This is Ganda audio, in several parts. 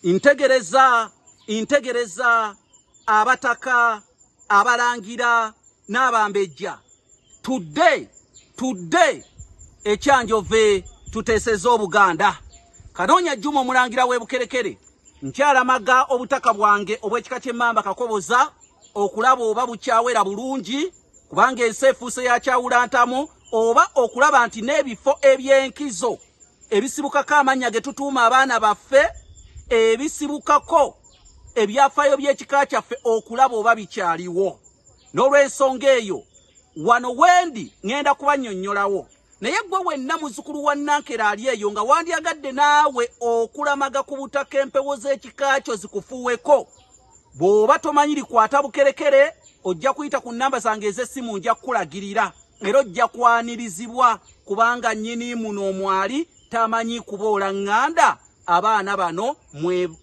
Ntegereza, ntegereza abataka, abalangira n'abambejja. Tudde, tudde ekyanjove tuteeseze Obuganda. Kanoonya Juma omulangira w'e Bukerekere. Nkyalamaga obutaka bwange obw'ekika ky'Emmamba Kakoboza okulaba oba bukyawera bulungi, kubanga ensi efuuse ya kyawulantamu, oba okulaba nti n'ebifo eby'enkizo ebisibukako amannya ge tutuuma abaana baffe, ebisibukako ebyafaayo by'ekika kyaffe, okulaba oba bikyaliwo. N'olw'ensonga eyo wano wendi ŋŋenda kubannyonnyolawo. Naye gwe wenna muzzukulu wa Nankere ali eyo nga wandyagadde naawe okulamaga ku butaka empewo z'ekika kyo zikufuuweko, bw'oba tomanyi likwata Bukerekere, ojja kuyita ku nnamba zange ez'essimu, nja kukulagirira era ojja kwanirizibwa, kubanga nnyini muno omwali tamanyi kuboola ŋŋanda. Abaana bano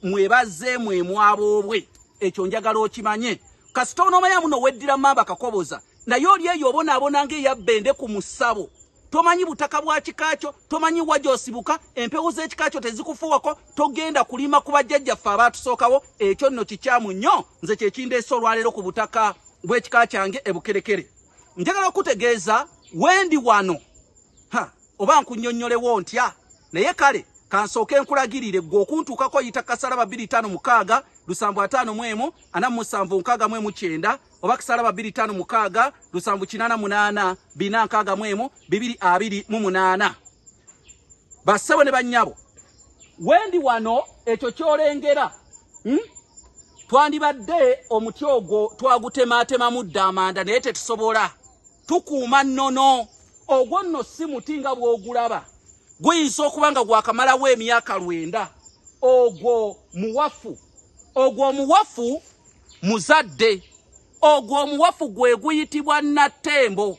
mwe bazze mwe mwaboobwe, ekyo njagala okimanye. Kasita onoomanya muno weddira Mamba Kakoboza, naye oli eyo obonaabona ng'eyabbende ku musabo. Tomanyi butaka bwa kika kyo, tomanyi wa gy'osibuka, empewo z'ekika kyo tezikufuuwako, togenda kulima ku bajjajjaffe abaatusookawo. Ekyo nno kikyamu nnyo. Nze kyekindeese olwaleero ku butaka bw'ekika kyange e Bukerekere. Njagala okutegeeza wendi wano, ha, oba nkunnyonnyolewo ntya? Naye kale kansooke nkulagirire gwe okuntuukako. Yita kasalaba 256 751 47 69, oba kasalaba 256 788 461 228. Bassebo ne bannyabo, wendi wano ekyo kyolengera, Twandibadde omuti ogwo twagutemaatemamu dda amanda, naye tetusobola, tukuuma nnono. Ogwo nno si muti nga bw'ogulaba, guyinza okuba nga gwakamalawo emyaka 90. Ogwo muwafu, ogwo omuwafu muzadde. Ogwo omuwafu gwe guyitibwa Nattembo.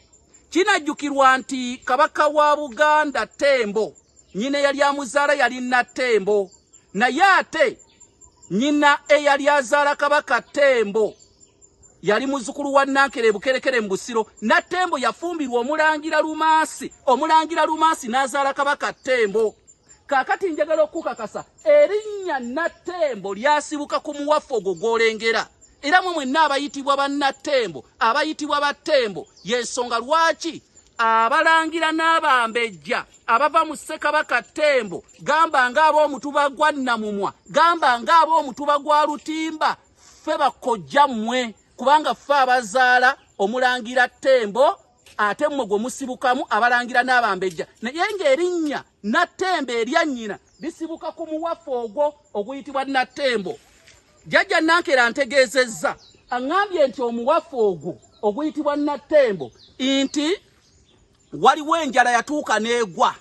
Kinajjukirwa nti kabaka wa Buganda Tembo, nnyina eyali amuzaala yali Nattembo, naye ate nnyina eyali azaala kabaka Tembo yali muzzukulu wa Nankere Bukerekere mu Busiro. Nattembo yafumbirwa omulangira Lumansi, omulangira Lumansi n'azaala kabaka Tembo. Kaakati njagala okukakasa erinnya Nattembo lyasibuka ku muwafu ogwo gw'olengera. Era mwe mwenna abayitibwa bannattembo, abayitibwa battembo, y'ensonga lwaki abalangira n'abambejja abava mu Ssekabaka Ttembo, gamba ng'ab'omutuba gwa Nnamumwa, gamba ng'ab'omutuba gwa Lutimba, ffe bakojja mmwe, kubanga ffe abazaala omulangira Ttembo, ate mmwe gwe musibukamu abalangira n'abambejja. Naye ng'erinnya Nattembo erya nnyina lisibuka ku muwafu ogwo oguyitibwa Nattembo. Jjajja Nankera ntegeezezza, aŋŋambye nti omuwafu ogwo oguyitibwa Nattembo, nti waliwo enjala yatuuka n'egwa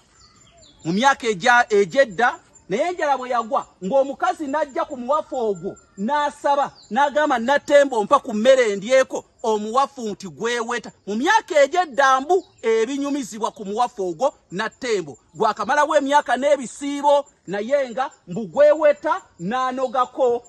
mu myaka egy'edda. Naye enjala bwe yagwa, ng'omukazi n'ajja ku muwafu ogwo n'asaba, n'agamba, "Nattembo, mpa ku mmere endyeko." Omuwafu nti gweweta. Mu myaka egy'edda mbu ebinyumizibwa ku muwafu ogwo Nattembo gwakamalawo emyaka n'ebisiibo, naye nga mbu gweweta n'anogako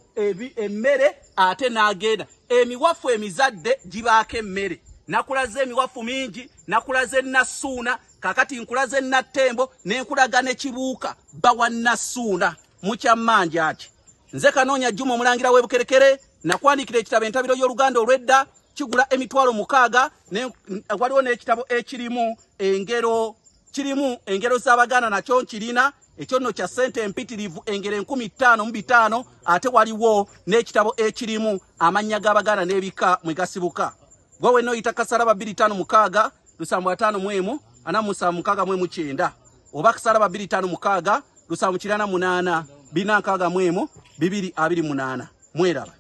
emmere ate n'agenda. Emiwafu emizadde gibaako emmere. Nakulaze emiwafu mingi, nakulaze Nassuuna, kakati nkulaze Nattembo, nenkulaga ne Kibuuka bawa Nassuuna. Mukyammanja ki? Nze Kanoonya Juma omulangira w'Ebukerekere. Nakwandikira ekitabo Entabiro y'Oluganda Olw'edda, kigula 60,000. Waliwo n'ekitabo ekirimu engero, kirimu engero z'Abaganda, nakyo nkirina. Ekyo nno kya ssente empitirivu, engero 5500. Ate waliwo n'ekitabo ekirimu amannya g'Abaganda n'ebika mwe gasibuka. Gwe wenna oyita kasalaba 256 751 47 69, oba kasalaba 256 788 461 228. Mweraba.